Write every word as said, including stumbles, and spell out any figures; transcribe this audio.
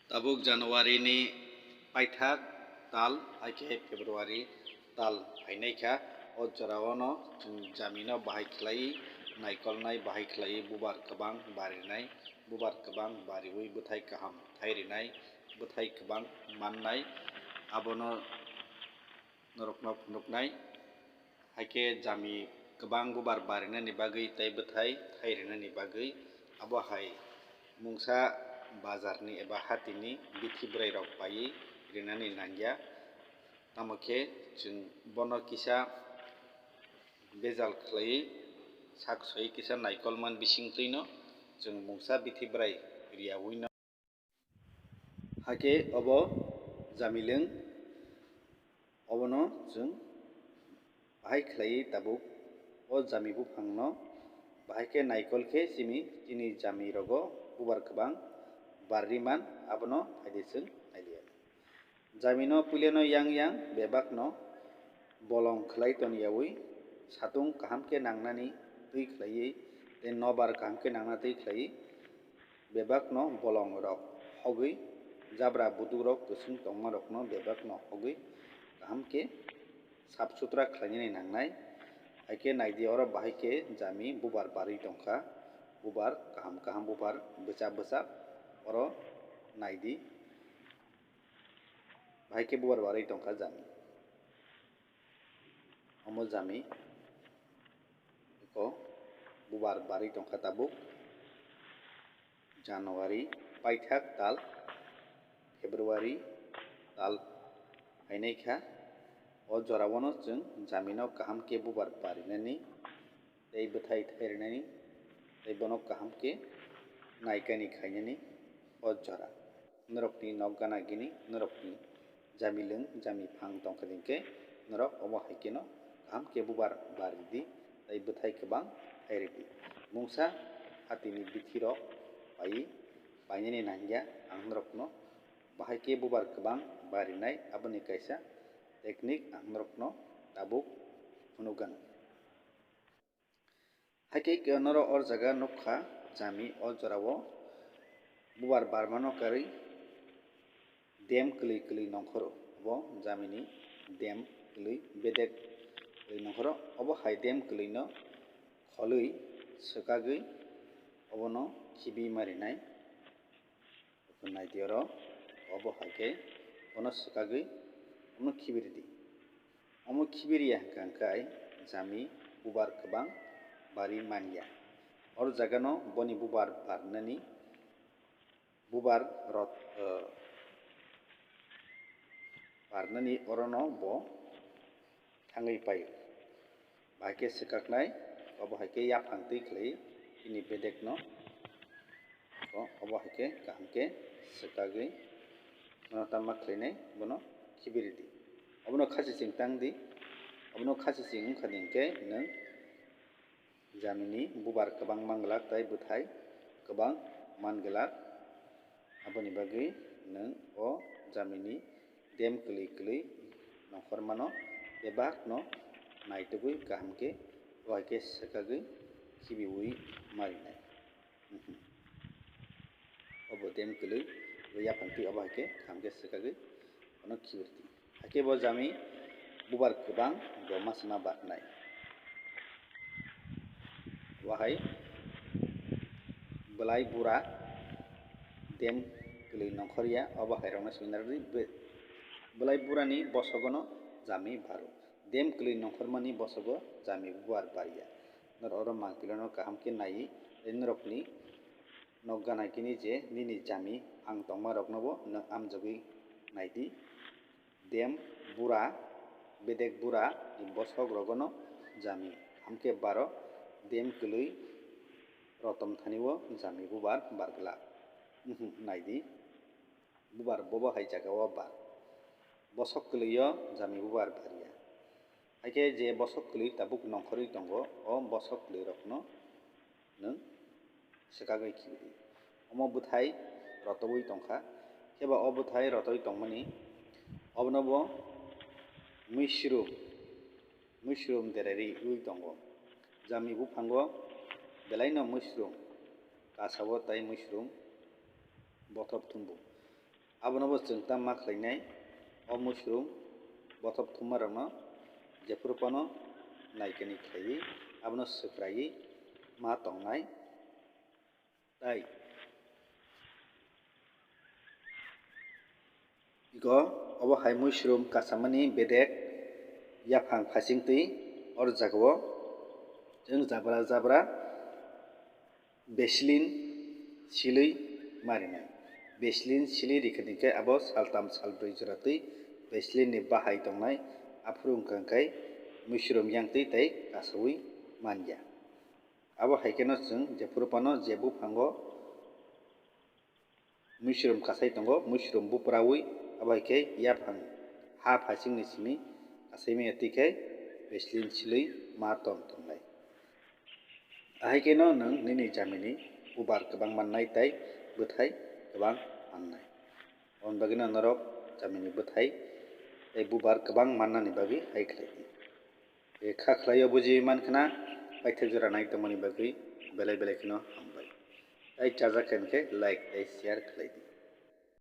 Tabuk January ni paithak tal, hai khe February tal phainai kha. O jora o no chwng jami no bahai khlai, naikolnai bahai khlai, bubar kwbang barinai, bubar kwbang bariwi bwthai kaham thai rinai, bwthai kwbang mannai, abono norokno phunuknai. Hai khe jami kwbang bubar barinani bagwi tei bwthai thai rinani bagwi, abo hai mungsa bazarni eba hatini bithi bwrairok paiwi rinani nangya. Tamo khe chwng bono kisa bejal khlaiwi, sak soiwi kisa naikolman bisingtwino chwng mungsa bithi bwrai riyawi no. Hakhe obo jamilwng, obono chwng bahai khlaiwi tabuk o jami buphangno bahai khe naikol khe simi chini jamirogo bubar kwbang barwi man, abono phaidi chwng nailiya. Jamino puilano yang yang bebakno bolong khlai ton yaui satung kaham khe nangnani twi khlaiwi tei nobar kaham khe nangna twi khlaiwi bebakno bolong rok hogwi jabra buduk rok kwchwng tongma rokno bebakno hogwi kaham khe sap sutra khlainani nangnai. Hai khe naidi oro bahai khe jami bubar barwi tongkha, bubar kaham kaham bubar bwchap bwchap oro naidi. Bahai khe bubar barwi tongkha jami. Omo jami eko bubar barwi tongkha tabuk January paithak tal February tal phainai kha. O jora o no chwng jamino kaham khe bubar barinani tei bwthai thai rinani tei bono kaham khe naikani khainani o jora. Norokni nok gana gini norokni jamilwng jamiphang tongkha hinkhe norok omo hai kheno kaham khe bubar baridi tei bwthai kwbang thai ridi. Mungsa hatini bithirok paiwi painani nangya, ang norokno bahai khe bubar kwbang barinai aboni kaisa technique ang norokno tabuk phunukgano. Hai khe norok o jaga nukha, jami o jorao bubar barmano karwi dem kwlwi kwlwi nongkhoro, obo jamini dem kwlwi bedek kwlwi nongkhoro, obo hai dem kwlwino kholwi swkagwi obono khibi marinai. Naidi oro, obo hai khe bono swkagwi omono khibi ridi. Omo khibi riya hwnkha hwnkhe jami bubar kwbang barwi manya. Oro jagano boni bubar barnani bubar rot, eh, barnani orono bo thangwi paio. Bahai khe swkaknai, obo hai khe yaphang twi khlai bini bedekno. O, obo hai khe kaham khe swkagwi bono tama khlainai, bono khibi ridi. Obono khaching tang di, obono khaching wngkha di hinkhe nwng jamini bubar kwbang man glak tei bwthai kwbang man glak. Aboni bagwi nwng o jamini dem kwlwi kwlwi nongkhormano bebakno naitugwi kaham khe, bo hai khe swkagwi khibiui marinai. Obo dem kwlwi, bo yaphang twi obo hai khe kaham khe swkagwi bono khibi ridi. Hakhe bo jami bubar kwbang bo ma se ma barnai. Bo hai belai bura dem kwlwi nongkhorya, obo hai rokno swina rwdi. Be-, belai burani bosogono jami baro. Dem kwlwi nongkhormani bosogo jami bubar barya. Norok oro mangpilano kaham khe naiwi tei norokni nok gana kini je nini jami ang tongma roknobo nwng amjogwi naidi. Dem bura, bedek bura ni bosok rogono jami hamkhe baro, dem kwlwi rotom thani o jami bubar bargla. Uhum, naidi, bubar bobo hai jaga o bar. Bosok kwlwi o jami bubar barya. Hakhe je bosok kwlwi tabuk nongkhorwi tongo, o bosok kwlwi rokno nwng swkagwi khibi di. Omo bwthai rotobwi tongkha, khe ba o bwthai rotobwi tongmani obono bo muisrum, muisrum dereriwi tongo. Jami buphango belaino muisrum kasao tei muisrum bothop thumbu. Abono bo chwng tamo ma khlainai, o mushroom bothop thummarokno jephuru phano naikani khlaiwi abono swkraiwi ma tongnai. Tai iko obo hai mushroom kasamani bedek yaphang phasingtwi or jagao chwng jabra jabra Vaseline silwi ma rinai. Vaseline silwi rikha hwnkhe abo saltham salbrwi jora twi Vaseline ni bahai tongnai, aphuru wngkha hwnkhe mushroom yangtwi tei kasaui manya. Abo hai kheno chwng jephuru phano je buphango mushroom kasai tongo, mushroom bupraui abo hai khe yaphang ha phasingni simi kasai manya twi khe Vaseline silwi ma ton tongnai. Ahai kheno nwng nini jamini bubar kwbang mannai tei bwthai kwbang mannai. Aboni bagwino norok jamini bwthai tei bubar kwbang mannani bagwi hai khlai di. Kha khlaio bujiwi mankhna, paithak jora nai tongmani bagwi belai belai kheno hambai. Tai chajak kha hwnkhe like tei share khlai di.